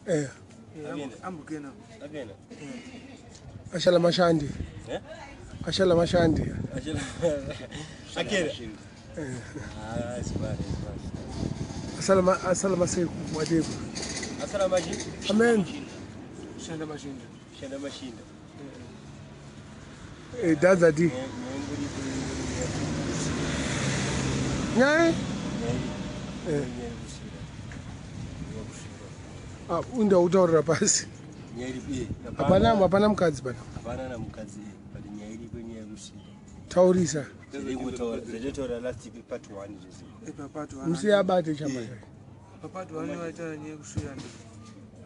Eh. Ambukena. Ashala mashandi. Eh? Ashala mashandi. Akela. Eh. Ah, sibani, sibani. Asala ma asala maseku whatever. Asala maji. Amen. Shanda mashinda. Shanda mashinda. Eh, dadza di. Nyai? Eh. Ah, unda utaurira pasi. Hapana, hapana mukadzi pana. Hapana na mukadzi, but nyaya iripo nyaya yekusvira. Taurisa. Zvatotaura last part 1 zvese. Part 1. Musiye abate chama. Part 1 waita nyaya yekusvira.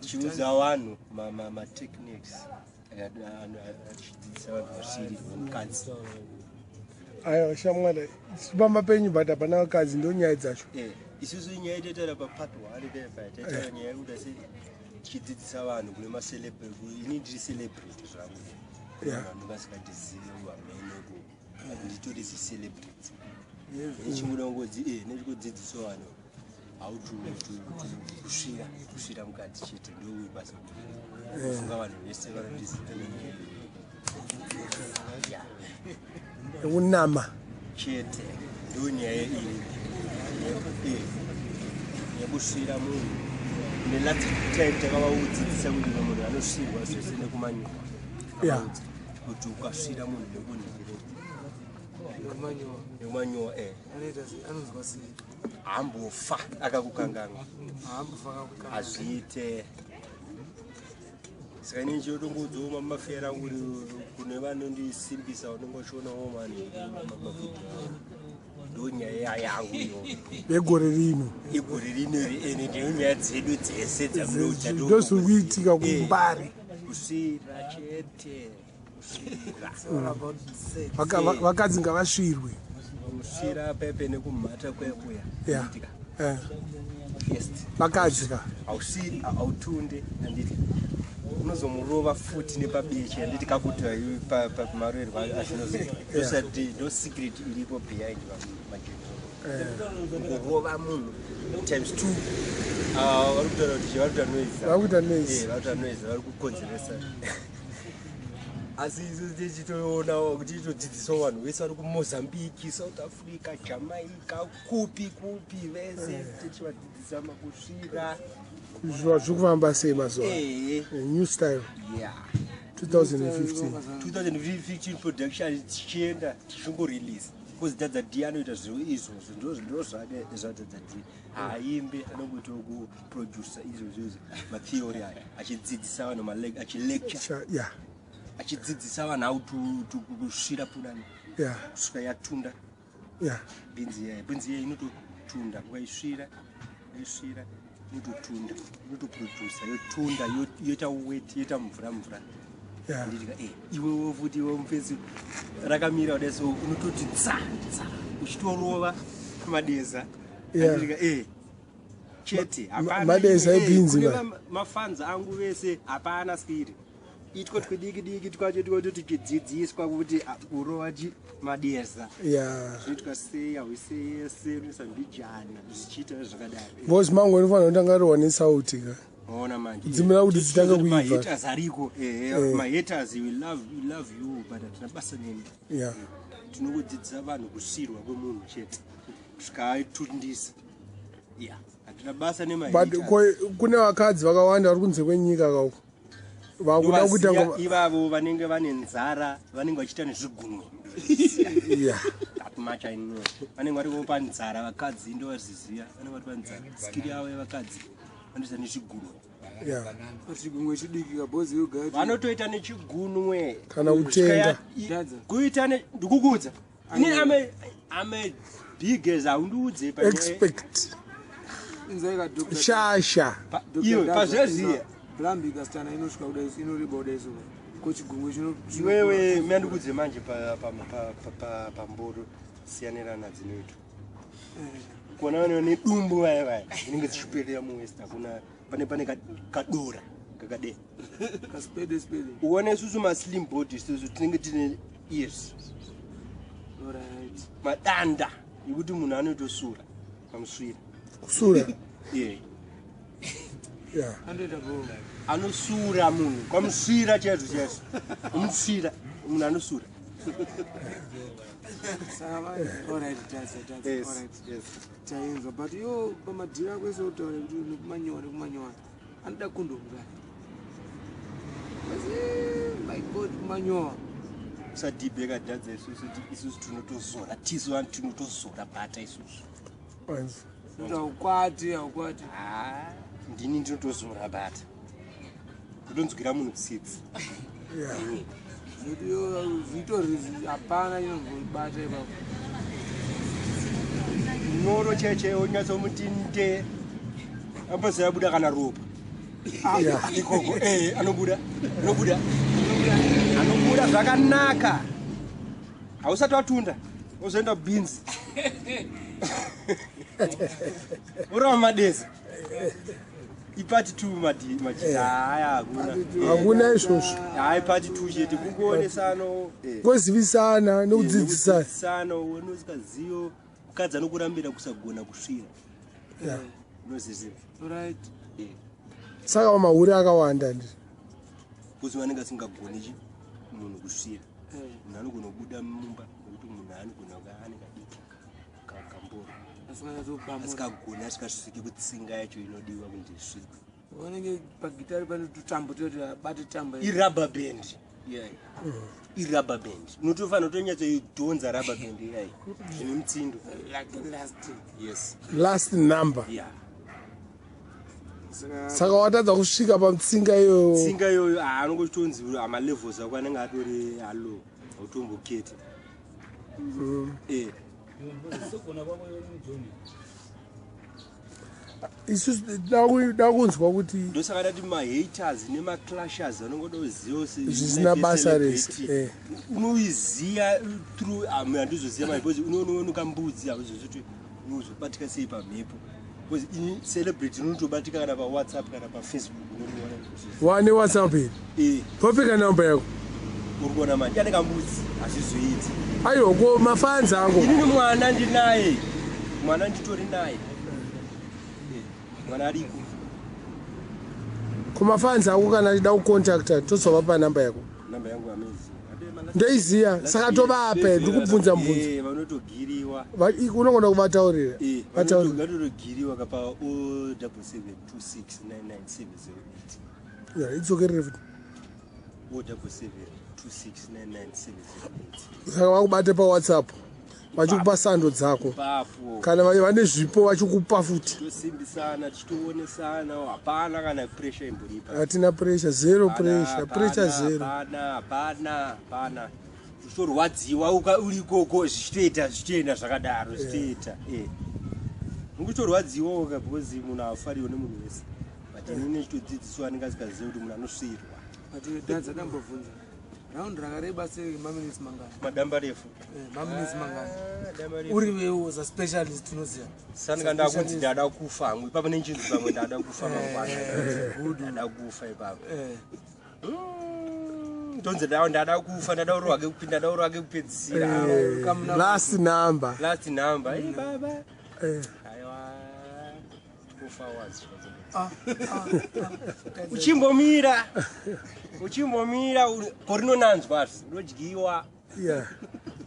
Tichiudza vanhu ma techniques achidzidzisa vanhu vasviri mukadzi. Aiwa shamwari, pamba penyu but hapana vakadzi, ndo nyaya dzacho. Isusu nyaya totaura papart 1 pepa taitaura nyaya yekuda se tichidzidzisa vanhu kune macelebrity. Ini ndiri celebrity zvangu, vanhu vasingandizive vamene ku nditori zicelebrity nechingoda kungodzi nechikudzidzisa vanhu how to kusvira kusvira mukadzi chete, ndo basa kufunga vanhu vese vanondiziva nenyaya. Unama chete, ndo nyaya iri yekusvira munhu. Nelast time takavaudzidzisa kuti munhu anosvirwa zvese nekumanyuka, kuti ukasvira munhu nekunhire nekumanyowa Anonzwa sei? Hambofa akakukanganwa. Haambofa akakukanganwa. Hazviite. Saka inini chinotongoudzawo mamafera angu kuti kune vanondisimbisa, vanonge vachionawo vanhu mavhidhiyo avo, ndo nyaya yangu iyo. Yegore rino. Igore rino ene ndiyo nyaya dzedu dzese. Ndo zviri kuitika kuMbare. Kusvira chete, kusvira. All about sex. Vakadzi ngavasvirwe. Kusvira pepe nekumhata kuya kuya. Itika. First Vakadzi ka. Hausviri, hautunde, handiti? Unozomurova futi nepabeche, handiti? Kakuti pamaroerwa azvinozoita, ndosati ndo secret iripo behind majenzo. Kurova munhu times two. Ah, vari kutaura kuti vari kuita noise. Vari kuita noise. Eh, vari kuita noise, vari kukonzeresa, asi isu tichitoonawo kuti tichitodzidzisawo vanhu vese vari kuMozambique, South Africa, Jamaica, kupi kupi, vese tichivadzidzisa makusvira. Zviva zviri kufamba sei mazuva ano? New style. 2015. 2015 production, tichienda tichingorelease because Dadza D anoita zviro izvozvo, ndo zvake zvaDadza D. Haaimbe, anongoitawo kuproducer izvozvo izvo, matheory aya, achidzidzisa vanhu achilecture, achidzidzisa vanhu how to kusvira punani kusvika yatunda. Bhinzi yaya, bhinzi yaya inototunda ukaisvira, ukaisvira inototunda, inotoprodusa, yotunda, yoita wet, yoita mvura mvura. Nditika iwewo futi, iwe mufesi rakamira kudai so, unototi tsa tsa uchitorova madeza. Anditika chete hapana. Madeza ebhinzi. Kune ma. Mafans angu vese, hapana skiri itwo twidiki diki twacho twoto tichidzidziswa kuti kurova chi madeza zvinoitwa sei, hauise yese, unoisa mbijana, zvichiita zvakadaro. Because mangu inofanira kutanga rohwa nesauti ka. Ona manje. Dzimira kuti dzitange kuibva. Mahaters ariko, mahaters, we love you, but hatina basa nemi. Tinokudzidzisa vanhu kusvirwa kwemunhu chete kusvika aitundisa. Ya, hatina basa But nemahaters. Kune vakadzi vakawanda vari kunze kwenyika kauko vakuda kuita Ndovaziya ivavo vanenge vane nzara, vanenge vachiita nezvigunwe. That much I know. Vanenge varipo panzara, vakadzi ndovaziziya, vanenge vari panzara, skiri yavo yevakadzi vanoita nezvigunwe. Chigunwe chidiki kabhozi yogati. Vanotoita nechigunwe. Kana kutenga. Dadza. Kuita ne ndikukuudza ini ame big as haundiudze Expect. Inzai ka Dr. Shasha. Dr. Iwe Dadza, pazvezviya. Blambi ikasitana inosvika kudai, inoreba kudai so. Ko chigunwe chino Iwewe miandikudze manje pamboro siyanirana dzinoitwa kuona vane nedumbu vaya vaya, dzinenge dzichiperera muwest, hakuna pane kadora kakadei. Kaspede spede. Uone isusu maslim body, isusu tinenge tine ears, madanda ekuti munhu anoitosura pamuswira. Kusura. Yeah. Anoita bho. Anosura munhu, kwamusvira chaizvo chaizvo, umusvira munhu anosura. Saka alright, Dadza, Dadza, alright. Tainzwa, but iwo pamadhiri ako ese utaura kuti nekumanyowa nekumanyowa anoda kondomu kani. Asi my God, kumanyowa. Usadhibheka, Dadza. Isusu isusu tinotozora, tisu vanhu tinotozora bhata isusu. Wanzi. Kuti haukwati, haukwati. Ah, ndini ndinotozora bhata, kutonzwira munhu tsitsi. Zvoti iwo zvitori hapana chinombobata ipapo. Nyoro cheche onyatsomuti nde ambozoya buda kana ropa. Ikoko anobuda, anobuda, anobuda zvakanaka. Hausati watunda, wozoenda bhinzi, urova madeza ipart 2 majita aya hakuna. Hakuna izvozvo. Hayi, part 2 chete, kungoonesano. Kuzivisana nekudzidzisana. Nekudzidzisana. Unosikaziyo mukadzi anokurambira kusagona kusvira. Unoziziva. Right. Saka mahure akawanda ndi? Kuzi vanenge asingagoni chi munhu kusvira. Munhu anogona kubuda mumba nekuti munhu anogona kunge ane kadiki kamboro. Asinganyatsobamura. Asikagoni, asikasviki kutsinga yacho inodiwa kuti isvike. Vanenge pagitari pane tutambo toti abate tambo. Irubber band iyai, irubber band, unotofanira kutonyatsoidhonza rubber band iyai zvine mutsindo. Like last. Yes. Last number. Yeah. Saka Saka watadza kusvika pamutsinga iyoyo. Tsinga iyoyo anongochitonzi amalevels ako anenge atori alow, hautomboketi. Sogona kwako mujoni. Isusu da kunzwa kuti Ndosaka ndati mahaters nemaclashers vanongoda kuziva Zvisina basa rese, Unoiziya through handizoziva manje, because unooneka mbudzi, hauzozi kuti unozobatika sei pamhepo, because ini celebrity unotobatika kana paWhatsApp kana paFacebook, unotoona. Wane WhatsApp here? Wapika namba yako? Uri kuona manje ane kambudzi, hazvizoiti. Aiwa, ko mafans ako? Inini mwana ndinaye, mwana nditori naye. Mwana ariko. Ko mafans ako kana achida kucontacta, tozovapa namba yako? Namba yangu amazing. Ndoiziya, saka tovapa. Ndikubvunza mubvunzo. Vanotogiriwa. Unogona kuvataurira. Vataurira. Vanotogiriwa kapa 0772699708. Ya, idzokerere futi. 0772699708. Saka vakubate paWhatsApp vachikupa sando dzako. Papo. Kana vane zvipo vachikupa futi. Tosimbisana, tichitoonesana, hapana kana pressure imboripa. Hatina pressure, zero pressure, pressure zero. Hapana, hapana, hapana. Uchitorwadziwa uri ikoko, zvichitoita, zvichitoenda zvakadaro, zvichitoita. Ungutorwadziwa ka, because munhu haafariwo nemunhu wese, but inini chitodzidziswa anenge asikazivi kuti munhu anosvirwa. But Dadza, dambobvunza, raundi rakareba sei, maminitsi mangani? Madamba refu. Maminitsi mangani? Ah, damba refu. Uri wewo saspecialist unoziva. Sanika ndakunzi ndada kufa hamwe ipapo, nechinzi pamwe ndada kufa mangwana. Good. Ndada kufa ipapo. Ndonzi ndada kufa, ndada kurohwa ndada kurohwa kekupedzisira. Last number. Last number. Ei baba. Aiwa, 4 hours. Uchimbomira, uchimbomira, korinonanzwa rinodyiwa.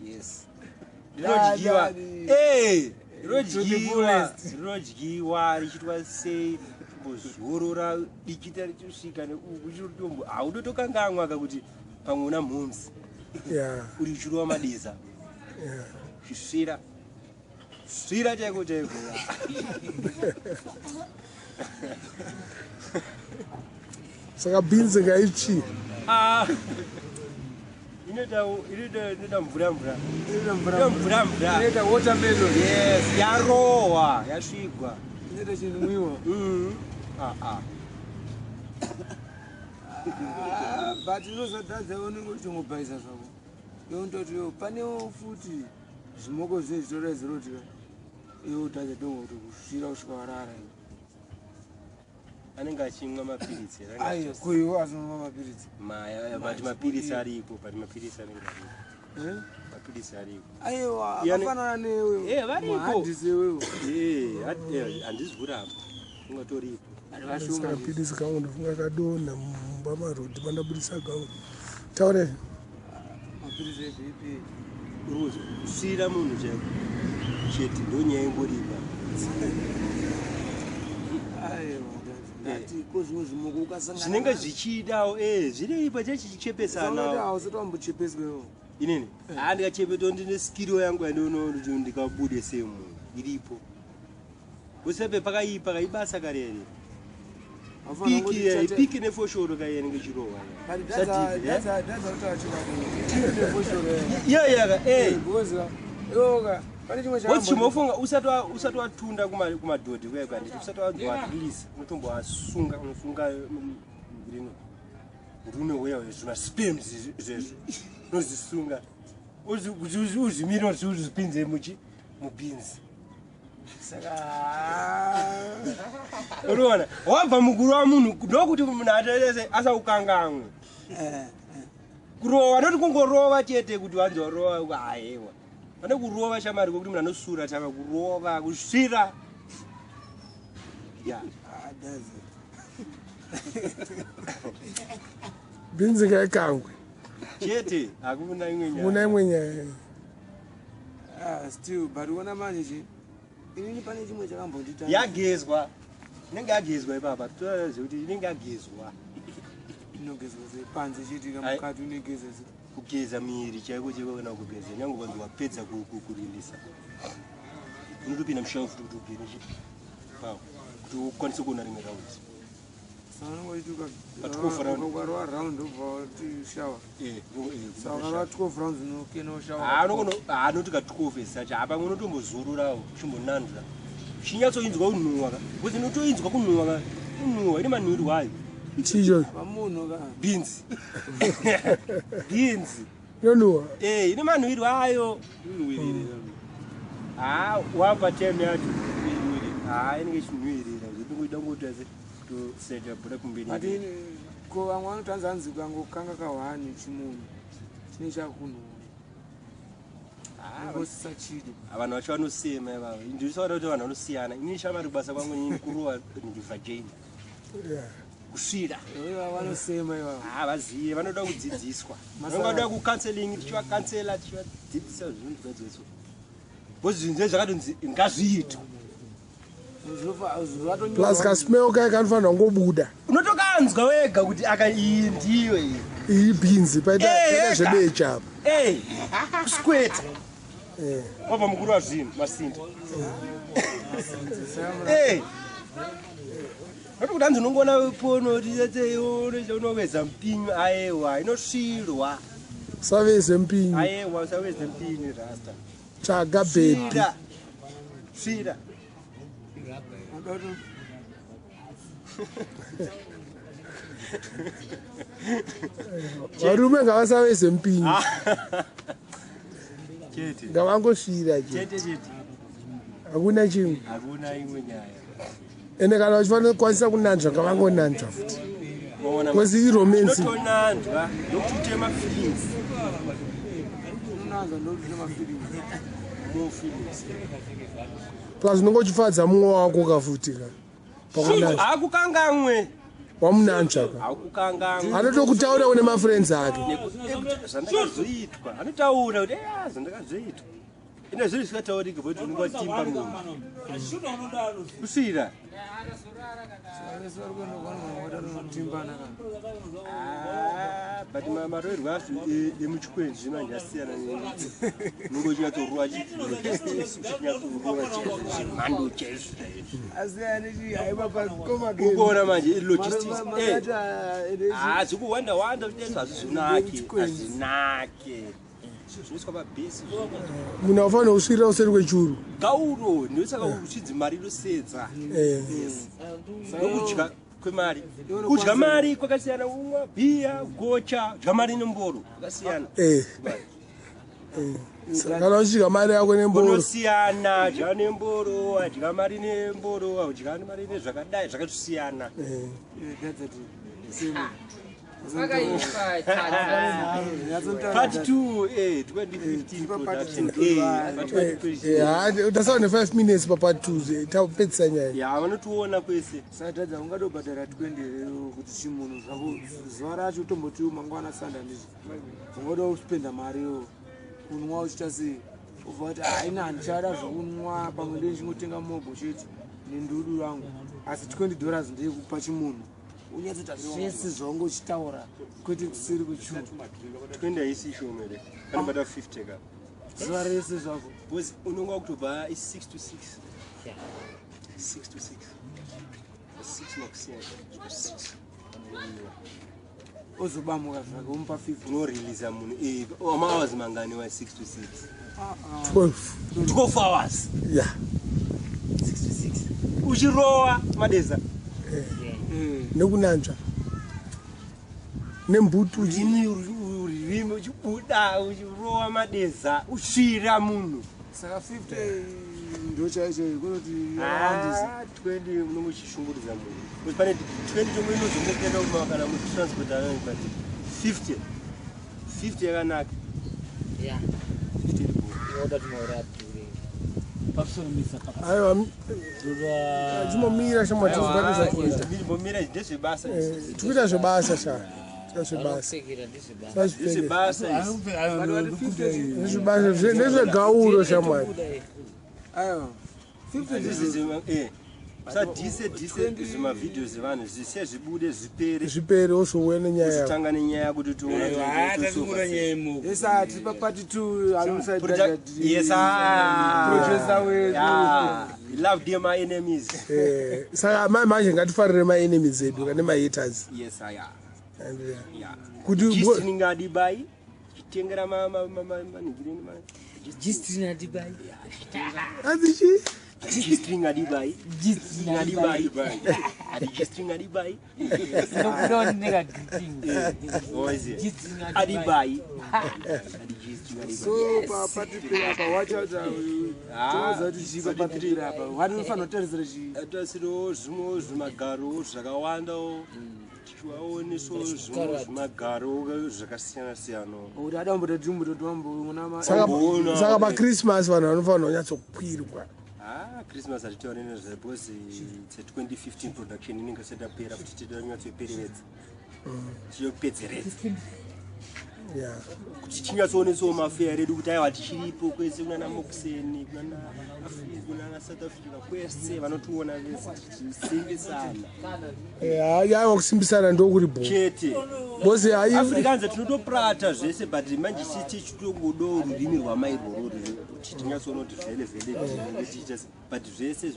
Yes, rinodyiwa. Daddy. Rinodyiwa, rinodyiwa richiitwa sei, kumbozorora dikita richisvika neuku chitombo, haudotokangamwa kakuti pamwe una mhunzi. Uri uchirova madeza. Chisvira svira chaiko chaiko. Saka bhinzi ngaitsvi. Ah. Inoita mvura mvura. Inoita mvura. Inoita mvura mvura. Inoita watermelon. Yes, yarohwa, yasvigwa. Inoita chinwiwa. Ah, ah. Ah, but unozodadza unenge uchingobhaisa zvako iwe unototi yo panewo futi zvimoko zvezvitoredzera kuti iwe udhadza tongo kuti kusvira kusvika warara iwe. Anenge achimwa mapiritsi here? Anenge Aiwa, kuiwo asinomwa mapiritsi. Maya, but mapiritsi aripo, but mapiritsi anenge aripo. Eh? Mapiritsi aripo. Aiwa, akafanana newe. Eh, varipo. Muhadhisi iwewe. Eh, handisi kuramba, ungatoripo. Saka pilisi kangu ndofunga kadonha mumba marodi pandabudisa gauro. Taure. Mapilisi eBP. Rose, kusvira munhu chaiko chete ndonyaya ingoripa. Zvinenge zvichidawo eh zviripo chechichepesana. Hausati wambochepeswa iwe. Inini? Ah ndikachepeto ndine skill yangu yandinoona kuti ndikabude semunhu iripo. Usepe pakaipa kaibasa karere. Piki eh, piki nefoshoro kayenenge chirohwa. Yeah yeah eh. What's chimofunga usati usati watunda kuma kumadhodhi kuya kwanditi usati wanzwa release unotomboasunga unosunga rino rume uya zvima sperms zvezvo unozvisunga uzvimira uzvipinze muchi mubinzi saka unoona wabva mukurova munhu ndokuti munhu aterese asaukangamwe eh, eh. kurova noti kungorova chete kuti wanzi warova hayewa pane kurova shamari kwekuti munhu anosura tava kurova kusvira ya ah, bhinzi ngaikangwe chete hakuna imwe nyaya hakuna imwe nyaya Ah, still but uona manje chi inini pane chimwe chakambondita yagezwa inenge yagezwa ipapa toziva kuti inenge yagezwa inogezwa sei panze chiitika mukati unegeza sei kugeza miri chaiko chaiko kana kugeza nyange ukanzi wapedza kurindisa unotopinda mushawo futi kuti ugere chi pawo kuti ukwanise kuona rimwe raundi ukarova round obva wati shower saka ukarova 12 rounds unokena ushower anoti ka 12 as such apa unotombozororawo uchimbonanzva uchinyatsoinzwa kunhuwa ka because unotoinzwa kunhuwa ka kunhuwa ine manhuwirwo ayo chicho pamunhu ka beans beans inonhuwa eh ine manhuwirwo ayo ha wapa time yacho ha inenge ichinhuwirira zvotingoida kungoita se kutoseta bhora kumberi but ko vamwe vanotanza hanzi ukangokanga kahwani chimunhu chine chakunhuwa ngosisachide vanhu vacho vanosema ivavo ndisaona kuti vanhu vanosiyana ini shamari kubasa kwangu inini kurova ndivhajeni kusvira ivavo vanosema ivavo havazive vanoda kudzidziswa vanoda kucounseling tichivakansela tichivadzidzisa zvinhu zvikadzidziswa because zvinhu zve zvakatonzi ngazviitwe plus kasmell kaye kanofanira kungobuda unotokanzwa wega kuti aka iyi ndiyo iyi iyi bhinzi paita eh, zvebecha apa eh, kusweta eh. wabva mukuru wazvinhu masinda noti kuti hanzi unongoona pono unoweza mpinyu aewa inosvirwa usaveze mpinyu aewa usaveze mpinyu rasta Tsvaga bhebhi. Svira. Varume ngavasaveze mupinyi. Chete. Ngavangosvira chete. Chete chete. Hakuna chimwe. Hakuna imwe nyaya. Ende kana vachifanira kukwanisa kunanzva ngavangonanzva futi. Because iromance. Inotonanzva nokuti utema feelings. Unonanzva ndokuti utema feelings. More feelings. Plus unenge uchifadza mumwe wako kafuti ka. Pakunanzva. Hakukangamwe. Wamunanzva ka. Hakukangamwe. Anotokutaura kune mafriends ake. Zvandakazoitwa. Anotaura kuti eh zvandakazoitwa. Ine zviri zvikataurika kuti unenge watimba munhu. Kusvira. Ah, but maroerwo azvo emuchikwenzi manje asiyana unenge uchinyatsorova chinyatsorova chemhando chaizvo ukuona manje logistics ah, zvikuwanda wanda hazvinake hazvinake zvinoiswa pabhesi munhu aufanira kusvirira useri kwechuru gauro ndosaka uchinzi mari inosedza eh. nokudya kwemari kudya mari kwakasiyana umwa bhiya gocha dya mari nemboro kwakasiyana eh. Eh. kana uchidya mari yako nemboro unosiyana dya nemboro adya mari nemboro adya mari nezvakadai zvakatosiyana. Pakaipa tata. Part 2 2015 production. Part 2015. Eh, tasawa ne5 minutes papart 2 tapedzisa nyaya. Ya, vanotiona kwese. Saka tadza ungatobhadhara 20 rero kuti chimunhu zvako zuva racho utomboti mangwana sanda ndizvo ungoda kuspenda mari yo kunwa uchiita sei, ubva kuti haina, handichada zvokunwa, pamwe ndee ndichingotenga mogo chete nendudu rangu, asi $20 ndeyekupa chimunhu unyatsoita zvese zvaunge uchitaura, kwete kuseri kwechuru. 20 haisi shoma here? Panobata 50 ka. Zuva rese zvako. Because unonga wakutobva 6 to 6. 6 to 6. 6 makusiyana. 6. Ozobamuka zvake womupa 50. Unoreleasa munhu mahours mangani wa 6 to 6? 12. 12 hours. Ya. 6 to 6. Uchirowa madeza. Nekunanzva nembutu. Urimi urimi uchibuda, uchirowa madeza, usvira munhu. Saka 50 ndo chaicho kunoti yakawandisa. Ah, 20 unonge uchishungurudza munhu. Because pane 20 tomwe inozongopinda kuma kana mutransport anani, but 50 50 yakanaka. 50 iri good. Inoda timaura adhure. Pakusomisa Aiwa. pakadura. Chimomira shamwatizvati zvatoita. Mbomira ndezvebasa. Tikuita zvebasa sha, tikuita zvebasa. Vanopfekera ndezvebasa. Sazvipfeke. Ndezvebasa izvi. Ndezvebasa, ndezvegauro shamwari. Aiwa, 50 ndizvo. Usadhise dhise zvimavhidhiyo zvevanhu, zvisiye zvibude zvipere. Zvipere, wozouya nenyaya yako. Tanga nenyaya kuti tione. Yes, tiri papart 2 alongside Yes, producer wedu. Yeah. Love dear my enemies. Saka manje ngatifarire maenemies edu kane mahaters. Yes, I am. And, Yeah. kuti G-string adibai. Chitengera ma ma ma ma manhingireni ma. G-string adibai. Hanzi chii? G-string adibai. G-string adibai. Adi G-string adibai. Ndinokuda ndineka greeting. Ozi. G-string adibai. Adibai. Adi G-string adibai. So papart 3 apa wachaudza toudza kuti chii papart 3 apa wanofanira kutarisira chii? Atasiriwo zvimwewo zvimagaro zvakawandawo, tichivaonesawo zvimwe zvimagaro zvakasiyana siyanawo. Kuti ada kumbota timbototi wamboona. Amboona. Saka pachristmas vanhu vanofanira kunyatsokwirwa. Ah, Christmas hatitaure nezvayo because it's a 2015 production, inenge isati yapera futi, tida kunyatsoiperevedza, tichopedzeredza kuti tinyatsoonetsawo mafeya redu kuti aiwa tichiripo kwese kunana Mokuseni, kunana kunana South Africa, kwese vanotiona vese, tichisimbisana. Aiwa, kusimbisana ndokuri bho. Chete. Bcause hai. Afrikaans tinotoprata zvese, but manje tichitongodo rurimi rwamai rworwo kuti tinyatsoona kuti vhele vhele tinenge tichiita but zvese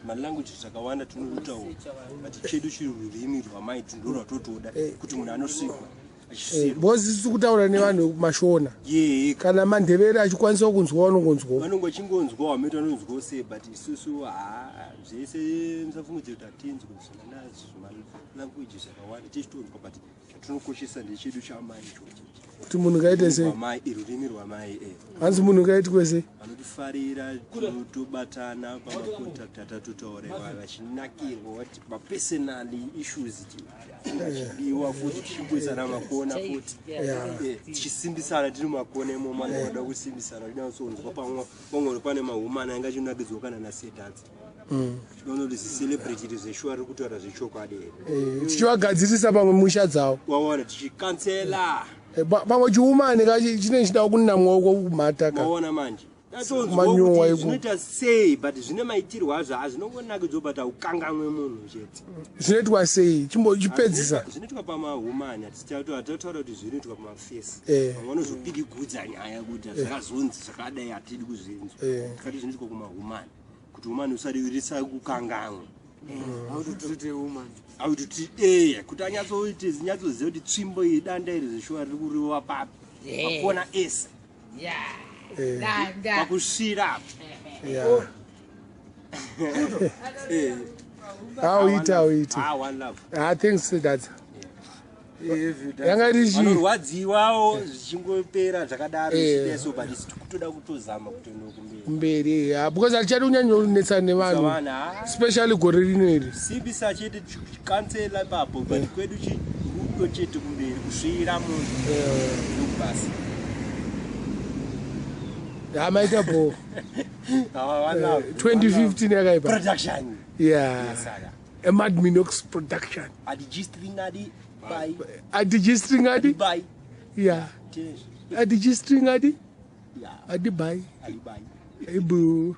malanguage zvakawanda tinototaura, but chedu chiri rurimi rwamai ndo rwatotoda kuti munhu anosvikwa achisvirwa. Because isi kutaura nevanhu mashona Ye. kana mandevere achikwanisa kunzwa, vanongonzwawo. Vanonge vachingonzwa wamete, vanonzwawo sei, but isusu ha, zvese musafungidze kuti hatinzwi zvimalanguage zvakawanda, tichitonzwa, but chatinokoshesa ndechedu chamai ichocho. Kuti munhu ngaite sei? Rwamai, rurimi rwamai. Hanzi munhu ngaitwe sei? Vanotifarira tobatana pamacontact atatotaura vachinakirwa, vati mapersonal issues achidiwa futi, tichimboisana makona futi. Tichisimbisana tiri makona imomo, anoda kusimbisana tinyatsonzwa pamwe pamwe pane mahumana anga achinakidzwa kana nasedadzi, tinoona kuti zicelebrity zveshuwa riri kutaura zvechokwadi here. Tichivagadzirisa pamwe musha dzavo. Waona tichikansela. Pamwe chiumane chinenge chida kunamwa uko kumhata ka. Maona manje Manyowa tatonzwa iko. zvinoita sei, but zvine maitirwo azvo, hazvinongonakidzwa, but haukangamwe munhu chete. Zvinoitwa sei? Chipedzisa. Zvinoitwa pamahumani, hatitaura kuti zvinoitwa pamafesi. Vamwe vanozopirigudza nyaya kuti zvakazonzi zvakadai, hatidi kuzvinzwa. Tikati zvinoitwa kumahumani kuti humani usarisa kukangamwe. How to treat a woman. Auti kuti anyatsoite nyatsoziva kuti tsvimbo iyi, danda iri zveshuwa riri kuriwa papi, pakona ese. Danda. Pakusvira apa. Auite, auite. Ah, one love. Ah, thanks dadza. Heavy dance. Yanga iri chii? Vanorwadziwawo zvichingopera zvakadaro zvichideso, but isi tikutoda kutozama kutoenda kumberi. Kumberi, ya, because hatichadi kunyanyonetsana nevanhu. Savanhu, ah. Especially gore rino iri. Simbisa chete, chikansela ipapo, but kwedu chi Rudo chete kumberi, kusvira munhu ndokubasa. Hamaita bho. 2015 yakaipa. Production. Yeah. Saka Mad Minox Production. Adi G-string adi bai. Adi G-string adi. Bai. Yeah. Tinezvi. Adi G-string adi. Yeah. Adi bai. Adi bai. Ibu.